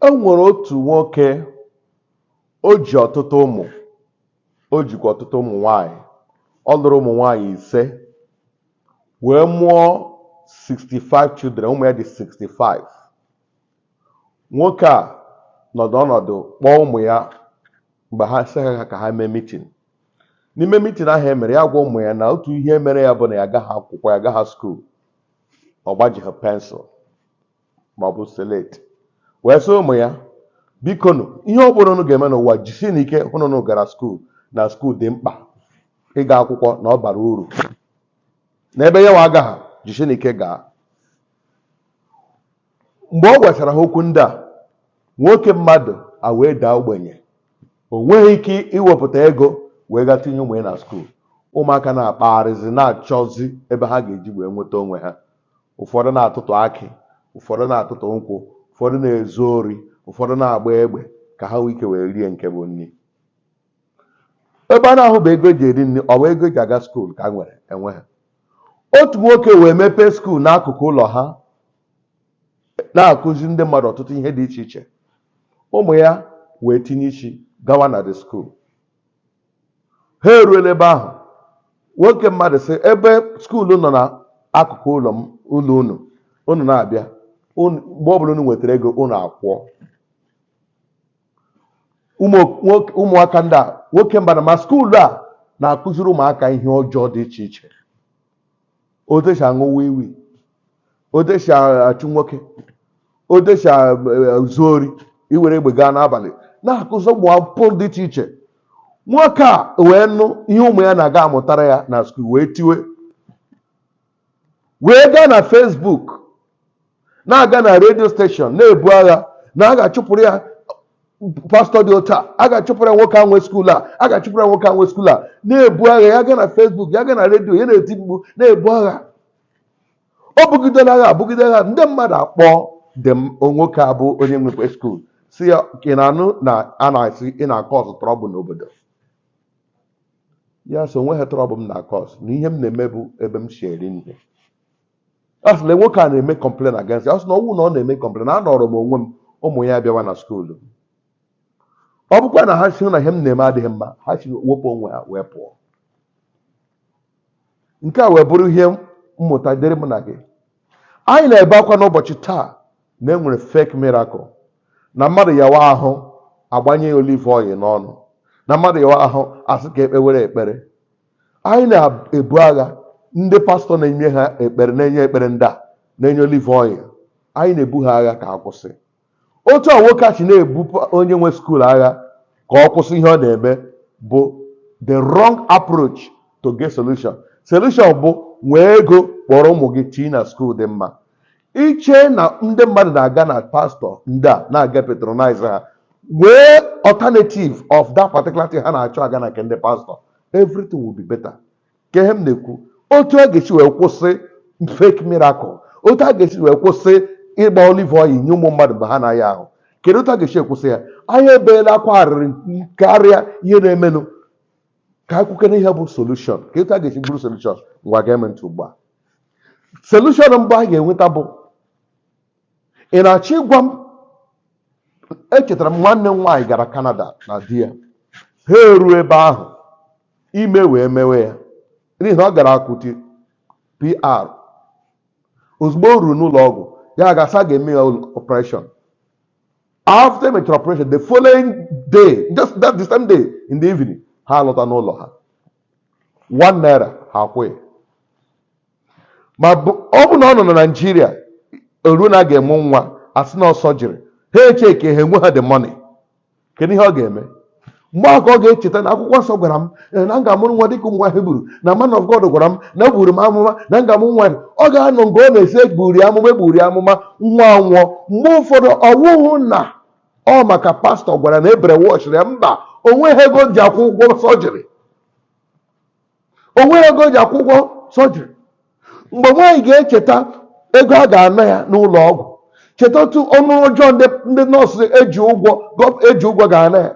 E nwere otu nwoke, o ji ọtụtụ ụmụ, o jikwa ọtụtụ ụmụ nwanyị. Ọ lụrụ ụmụ nwanyị ise wee mụọ 65 children. Ụmụ ya dị 65. Nwoke a nọdụ ọnọdụ kpọọ ụmụ ya mgbe ha sị ha ka ha mee meeting. N'ime meeting ahụ e mere, ya gwa ụmụ ya na otu ihe mere ya bụ na ya agaghị akwụkwọ, ya agaghị school, ọ gbajighị pencil ma ọ bụ slate, wee sị ụmụ ya, "Bikonu, ihe ọ bụla unu ga-eme n'ụwa, jisi n'ike hụ na unu gara school, na school dị mkpa, ịga akwụkwọ na ọ bara uru, n'ebe ya nwa agaghị, jisi n'ike gaa." Mgbe ọ gwachara ha okwu ndị a, nwoke mmadụ a wee daa ogbenye. O nweghị ike iwepụta ego wee gaa tinye ụmụ ya na school. Ụmụaka na-akpagharịzi, na-achọzi ebe ha ga-eji wee nweta onwe ha. Ụfọdụ na-atụtụ akị, ụfọdụ na-atụtụ nkwụ, ụfọdụ na-ezu ori, ụfọdụ na-agba egbe ka ha nwee ike wee rie nke bụ nri. Ebe a na-ahụ bụ ego eji eri nri, ọ bụ ego eji aga school ka a nwere enwe ha. Otu nwoke wee mepee school n'akụkụ ụlọ ha, na-akụzi ndị mmadụ ọtụtụ ihe dị iche iche. Ụmụ ya wee tinye isi gawa na the school. Ha eruola ebe ahụ, nwoke mmadụ sị, "Ebe school nọ n'akụkụ ụlọ m, ụlọ unu, unu na-abịa mgbe ọbụla unu nwetara ego, unu akwụọ." Ụmụaka ndị a, nwoke mmadụ, ma school a na-akụziri ụmụaka ihe ọjọọ dị iche iche, otu esi aṅụ wii, otu esi achụ nwoke, otu esi ezu ori, iwere egbe gaa n'abalị, na-akụzi ụmụ mpụ dị iche iche. Nwoke a wee nụ ihe ụmụ ya na-aga amụtara ya na school, wee tiwe, wee gaa na Facebook, na-aga na radio station, na-ebu agha na a ga-achụpụrụ ya pastor dị otu a, a ga-achụpụrụ ya nwoke a nwe school a, a ga-achụpụrụ ya nwoke a nwe school a. Na-ebu agha, ya gaa na Facebook, ya gaa na redio, ya na-eti mkpu, na-ebu agha. O bugidere agha, abugide agha, ndị mmadụ akpọ dị nwoke a bụ onye nwekwe school, si ya, "Ka ị na-anụ na a na-asị ị na-acause trouble n'obodo." Ya so, "Onweghị trouble m na-acause, na ihe m na-eme bụ ebe m si eri nri." A sị na nwoke a na-eme complain against ya. Ọ sị na ọnwụ na ọ na-eme complain, anọrọ m onwe m, ụmụ ya bịawa na school. Ọ bụkwa na ha si na ihe m na-eme adịghị mma, ha si wepụ onwe ha wee pụọ. Nke a wee bụrụ ihe mmụta dịrị mụ na gị. Anyị na-ebe akwa n'ụbọchị taa na enwere fake miracle, na mmadụ yawa ahụ, agbanye ya olive oil n'ọnụ, na mmadụ yawa ahụ, asị ka ekpewere ekpere. Anyị na-ebu agha ndị pastor na-enye ha ekpere, na-enye ekpere, ndị a na-enye olive oil. Anyị na-ebu ha agha ka ha kwụsị. Otu a nwoke a si na-ebu onye nwe school agha ka ọ kwụsị ihe ọ na-eme bụ the wrong approach to get solution. Solution bụ nwee ego, kpọrọ ụmụ gị tii na school dị mma. Iche na ndị mmadụ na-aga na pastor ndị a na-aga patronize ha, nwee alternative of that particular thing ha na-achọ aga na nke ndị pastor, everything will be better. Ka ihe m na-ekwu, otu a ga-esi wee kwụsị fake miracle, otu a ga-esi wee kwụsị ịgba olive oil nye ụmụ mmadụ mgbe ha na-aya ahụ, kedu otu a ga-esi ekwụsị ya? Anyị ebeela akwa arịrị karịa ihe na-emenụ. Ka akwụkwọ ihe bụ solution, ka otu a ga-esi bụrụ solution. Ngwa, ga-eme ntị ugbu a. Solution mbụ anyị ga-enweta bụ, ị na-achọ ịgwa m, echetara m nwanne m nwaanyị gara Canada na di ya. Ha eruo ebe ahụ, ime wee mewe ya, n'ihi na ọ gara akwụti PR. Ozugbo o ruru n'ụlọ ọgwụ, ya ga-asa, ga-eme ya operation. After emechara operation, the following day, just that the same day in the evening, ha alọta n'ụlọ ha. ₦1 ha akwụghị. Ma ọ bụ na ọ nọ na Naịjirịa, oruo na a ga-eme nwa, asị na ọsọ jiri ha eche ka ha enwe ha the money, kedu ihe ọ ga-eme? Mgbe ahụ ka ọ ga-echeta na akwụkwọ nsọ gwara m na m ga-amụrụ nwa dịka nwa Hibru, na man of God gwara m na eburu m amụma na m ga-amụ nwa. Ọ ga-anọ mgbe ọ na-esi egburi amụma, egburi amụma, nwa nwụọ. Mgbe ụfọdụ ọwụhụ na ọ maka pastor gwara na ebere wọchịrị ya, mba, onweghị ego ji akwụ ụgwọ sọjiri, onweghị ego ji akwụ ụgwọ sọjiri. Mgbe nwaanyị ga-echeta ego a ga-ana ya n'ụlọ ọgwụ, cheta otu ọnụ ọjọọ ndị nọọsụ eji ụgwọ eji ụgwọ ga-ana ya,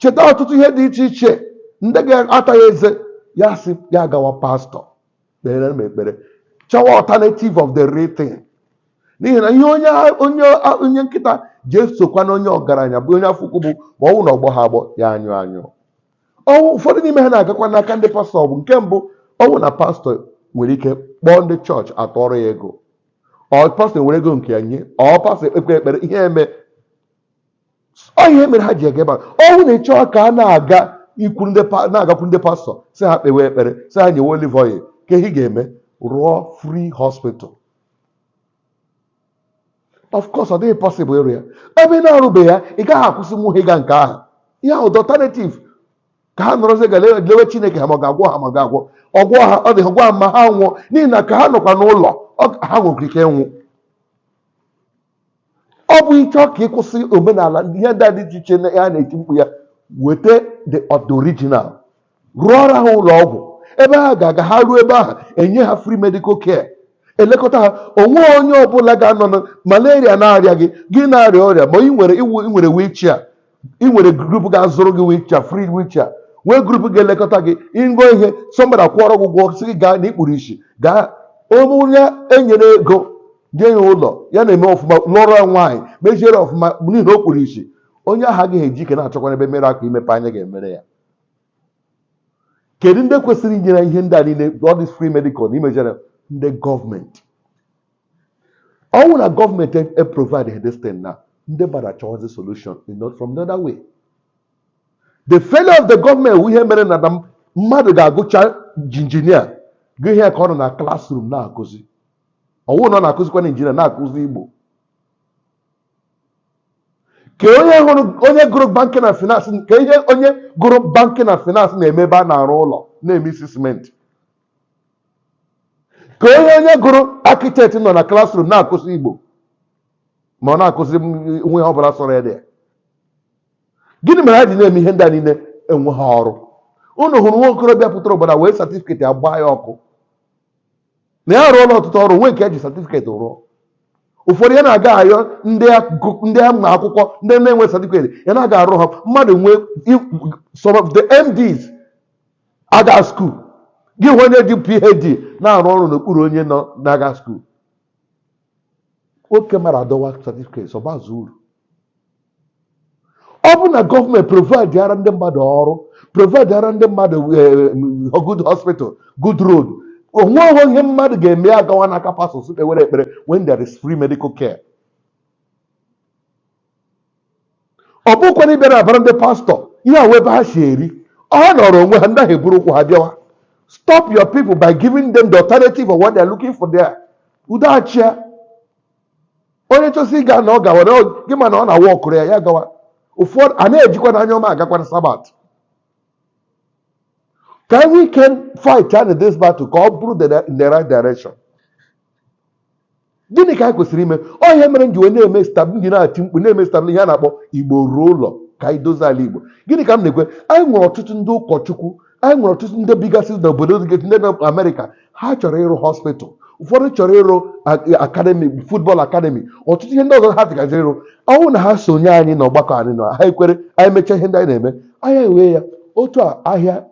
cheta ọtụtụ ihe dị iche iche ndị ga-ata ya eze, ya sị ya gawa, "Pastor, kpere m ekpere," chọwa alternative of the real thing. N'ihi na ihe onye onye onye nkịta ji esokwa na onye ọgaranya bụ onye afọ ukwu bụ ma ọ bụrụ na ọgbọ ha agbọ ya anyụ anyụ. Ọnwụ ụfọdụ n'ime ha na-agakwa n'aka ndị pastọ bụ nke mbụ, ọnwụ na pastọ nwere ike kpọọ ndị chọọchị atọrọ ya ego, ọ pastọ nwere ego nke ya nye, ọ pastọ ekpekpe ekpere ihe eme. Ọ ihe mere ha ji aga ebe a. Ọnwụ na-echọ ka a na-aga ikwu ndị na-agakwu ndị pastọ si ha kpewe ekpere, si ha nyewe olive oil, ka ihe ga-eme rụọ free hospital. Of course, ọ dịghị possible ịrụ ya. Ebe ị na-arụbeghị ya, ị gaghị akwụsị nwa ịga nke ahụ. Ihe ahụ the alternative ka ha nọrọzi ga lewe Chineke ha ma ọ ga-agwọ ha, ma ọ ga-agwọ ọgwọ ha. Ọ dị ha gwa ma ha nwụọ, n'ihi na ka ha nọkwa n'ụlọ ha nwekwara ike ịnwụ. Ọ bụ ịchọ ka ịkwụsị omenala ihe ndị a dị iche iche ya na-eti mkpu ya, weta the original, rụọrọ ha ụlọ ọgwụ ebe ha ga-aga. Ha ruo ebe ahụ, enye ha free medical care, elekọta ha. Onwe onye ọbụla ga-anọ na malaria na-arịa gị, gị na-arịa ọrịa, ma ị nwere iwu, ị nwere wheelchair, ị nwere group ga-azụrụ gị wheelchair, free wheelchair, nwee group ga-elekọta gị. Ịṅụọ ihe, somebody akwụọrọ gị ụgwọ, sị gị gaa na ikpuru isi gaa. Onye enyere ego nye ya ụlọ ya na-eme ọfụma, lụọrọ ya nwaanyị, meziere ọfụma, n'ihi na o kpuru isi, onye ahụ agaghị eji ike na-achọkwa ebe mere aka imepe anya ga-emere ya. Kedu ndị kwesịrị inyere ihe ndị a niile, all this free medical na imejere? Ndị gọọmenti. Ọnwụ na gọọmenti e provide this thing na ndị mmadụ achọwazi solution in not from the other way. The failure of the government wụ ihe mere na mmadụ ga-agụcha injinia gụ ihe ka ọ nọ na classroom na-akụzi. Ọwụ na ọ na-akụzikwa na injinia na-akụzi Igbo. Ka onye hụrụ onye gụrụ banking na finance, ka ihe onye gụrụ banking na finance na-eme ebe a na-arụ ụlọ, na-eme isi simenti? Ka onye gụrụ architect nọ na classroom na-akụzi Igbo, ma ọ na-akụzi nwe ihe ọbụla sọrọ ya dị ya. Gịnị mere ha ji na-eme ihe ndị a niile? Enwe ha ọrụ. Unu hụrụ nwa okorobịa pụtara obodo a wee certificate agba ya ọkụ na ya arụọla ọtụtụ ọrụ, nwee nke eji certificate rụọ. Ụfọdụ ya na-aga ayọ ndị ama akwụkwọ, ndị na-enwe certificate, ya na-aga arụ ha. Mmadụ nwee some of the MDs aga school. Gị hụ onye dị PhD na-arụ ọrụ n'okpuru onye nọ na-aga school. Nwoke mara adọwa certificate ọbazu uru. Ọ bụ na gọọmenti provide ara ndị mmadụ ọrụ, provide ara ndị mmadụ good hospital, good road, onweghị ihe mmadụ ga-eme ya agawa n'aka pastọ kpewere ekpere when there is free medical care. Ọ bụkwa na ịbịara abara ndị pastọ ihe a wee ebe ha si eri, ọ nọrọ onwe ha, ndị ahụ eburu ụkwụ ha bịawa. Stop your people by giving them the alternative of what they are looking for there. Udo achịa. Onye chọsị ịga na ọ gawa na gị, ma na ọ na-awa ọkụrụ ya, ya gawa. Ụfọdụ a na-ejikwa n'anya ọma agakwa na Sabbath. Ka we can fight and this battle ka ọ bụrụ in the right direction. Gịnị ka anyị kwesịrị ime? Ọ ihe mere m ji wee na-eme stab, m ji na-ati mkpu na-eme stab ihe a na-akpọ Igbo ruo ụlọ, ka anyị dozie ala Igbo. Gịnị ka m na-ekwe? Anyị nwere ọtụtụ ndị ụkọchukwu, anyị nwere ọtụtụ ndị bigasị n'obodo dịgasị, ndị nọ Amerịka. Ha chọrọ ịrụ hospital, ụfọdụ chọrọ ịrụ academy, football academy, ọtụtụ ihe ndị ọzọ ha dịgazi ịrụ. Ọnwụ na ha sonye anyị n'ọgbakọ anyị nọ, ha ekwere anyị mechaa ihe ndị anyị na-eme, anyị ewee ya otu a. Ahịa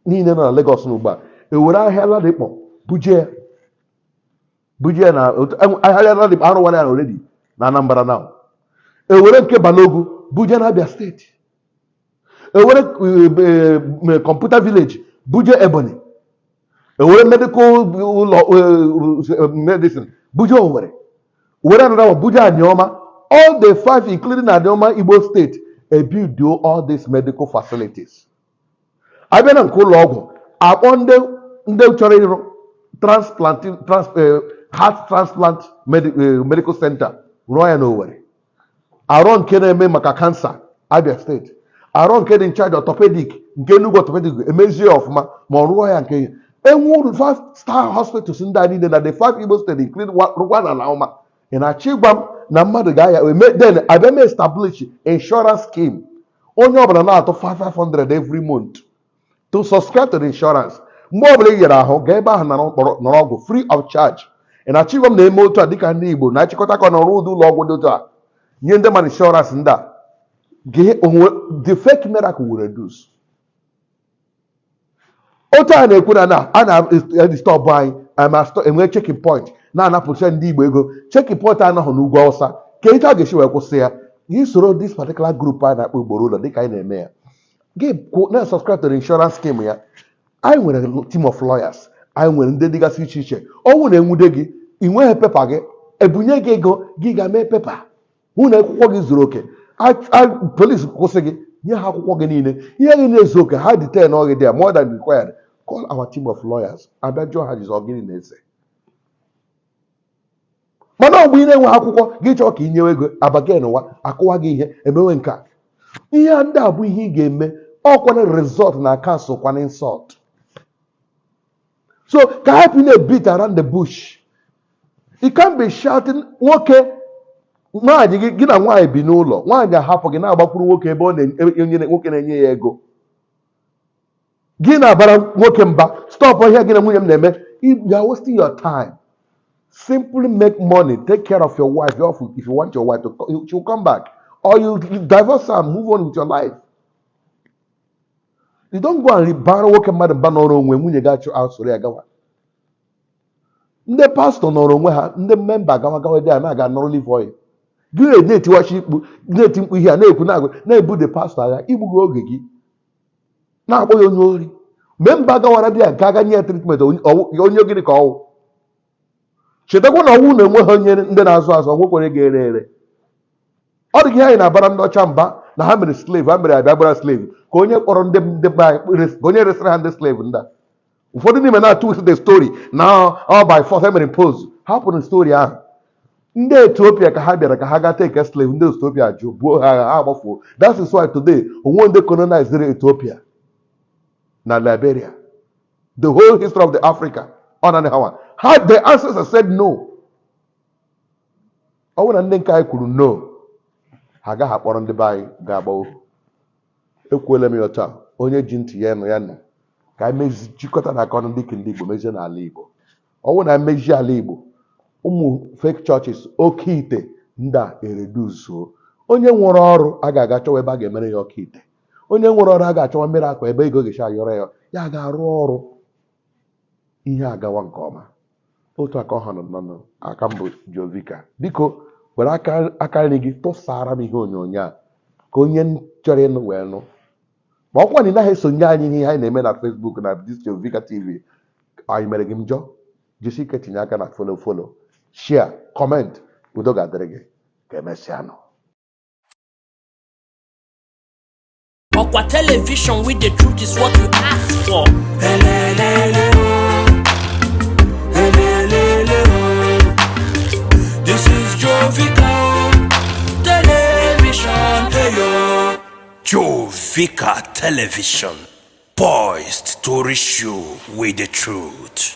niile nọ na Lagos n'ugbu a, ewere ahịa Ladipo buje ya, buje ya na ahịa Ladipo arụwara ya already na Anambra now. Ewere nke Balogun buje na Abia Steeti. Ewere Computer Village buje Ebonyi. Ewere medical ụlọ medicine buje Owerri. Were another one buje Anioma. All the five, including Anioma Igbo State, ebuild all these medical facilities. Abịa na nke ụlọ ọgwụ, akpọ ndị chọrọ ịrụ transplant, heart transplant medical center, rụọ ya n'Owerri. Arọ nke na-eme maka cancer, Abia Steeti. Arọ nke dị in charge orthopedic, nke Enugu orthopedic, emezie ya ọfụma ma ọ rụọ ya. Nke enwe uru five star hospitals ndị a niile na the five Igbo state, including rụkwa na Alaụma. Ị na-achọ ịgwa m na mmadụ ga-aya eme? Then abịa m establish insurance scheme, onye ọbụla na-atụ 500 every month to subscribe to the insurance. Mgbe ọbụla ị yere ahụ, gaa ebe ahụ nara mkpọrọ, nọrọ ọgwụ free of charge. Ị na-achọ ịgwa m na-eme otu a dịka ndị Igbo na-achịkọta ka ọ nọrọ ụdị ụlọ ọgwụ dị otu a, nye ndị mmadụ insurance ndị a gee onwe, the fake miracle will reduce. Otu a na-ekwu na a na-edistọbụ anyị, enwee checking point. Na-anapụcha ndị Igbo ego. Checking point anọghị n'ugwu Awụsa ka etu a ga-esi wee kwụsị ya. Gị soro this particular group a na-akpọ Ugboro Ụlọ, dịka anyị na-eme ya, gị na subscribe to the insurance scheme ya. Anyị nwere team of lawyers, anyị nwere ndị dịgasị iche iche. Ọnwụ na-enwude gị, ị nweghị paper gị, ebunye gị ego gị ga-mee paper, hụ na akwụkwọ gị zuru oke. Police kwụsị gị, nye ha akwụkwọ gị niile, ihe gị na-ezu oke, ha detain gị there more than required. Call our team of lawyers, abịa jụọ ha jizọ gịnị na-ese. Mana mgbe ị na-enwe akwụkwọ gị, chọọ ka ị nyewe ego abagen ụwa, akụwa gị ihe, emewe nke a. Ihe ndị a bụ ihe ị ga-eme. Ọkwana result na cancel kwana insult. So ka hapụ na beat around the bush. You can't be shouting nwoke nwaanyị gị, gị na nwaanyị bi n'ụlọ, nwaanyị ahapụ gị na-agbakwuru nwoke ebe ọ na-enye nwoke na-enye ya ego, gị na-abara nwoke mba, "Stop ihe gị na nwunye m na-eme." You are wasting your time. Simply make money, take care of your wife. If you want your wife to, she will come back, or you divorce her and move on with your life. You don't go and bara nwoke mmadụ mba nọrọ onwe, nwunye gị achụ asụrụ ya gawa. Ndị pastọ nọrọ onwe ha, ndị member gawa gawa dị a na-aga nọrọ olive oil. Gị na-etiwachi mkpu, na-eti mkpu ihe a na-ekwu, na-agụ na-ebu the pastọ agha, igbughị oge gị na-akpọ ya onye ori. Member gawara dị a nke aga nye ya treatment, onye gịnị ka ọwụ? Chetakwa na ọnwụ na-enweghị onye ndị na-azụ azụ nwekwere ga-ere ere. Ọ dị gị ihe anyị na-abara ndị ọcha mba na ha mere slave, ha mere abịa gbara slave, ka onye kpọrọ ndị ndị be anyị ka onye resịrị ha ndị slave. Ndị a ụfọdụ n'ime na-atụ the story na all by force emere impose. Hapụrụ story ahụ. Ndị Ethiopia ka ha bịara ka ha gaa take slave, ndị Ethiopia jụ, buo ha agha, ha agbafuo. That is why today onwe ndị colonized Ethiopia na Liberia, the whole history of the Africa, ọ naanị ha nwa ha. The ancestors said no. Ọ bụrụ na ndị nke anyị kwuru no, ha agaghị akpọrọ ndị be anyị ga-agba ohu. Ekwuola m ya taa, onye ji ntị ya nụ ya nụ. Ka anyị mezi jikọta na aka ọnụ dịka ndị Igbo, mezie n'ala Igbo. Ọ bụrụ na anyị mezie ala Igbo, ụmụ fake churches, oke ite ndị a ereduzuo. Onye nwere ọrụ a ga-aga chọwa ebe a ga-emere ya oke ite. Onye nwere ọrụ a ga-achọwa mmiri akwa ebe ego ga-esi ayọrọ ya, ya ga-arụ ọrụ, ihe agawa nke ọma. Otu aka ọha nọ nọ aka mbụ Jovika. Biko were aka aka nri gị tụsara m ihe onyonyo a ka onye chọrọ ịnụ wee nụ. Ma ọkwa na ị naghị esonye anyị n'ihe anyị na-eme na Facebook na this Jovika TV, anyị mere gị njọ. Jisi ike tinye aka na follow, follow, share, comment. Udo ga-adịrị gị. Ka emesịa nụ. Okwa television with the truth is what you ask for. Elelele oh, elelele oh. This is Jovika oh, television, hey yo. Jovika Television, poised to reach you with the truth.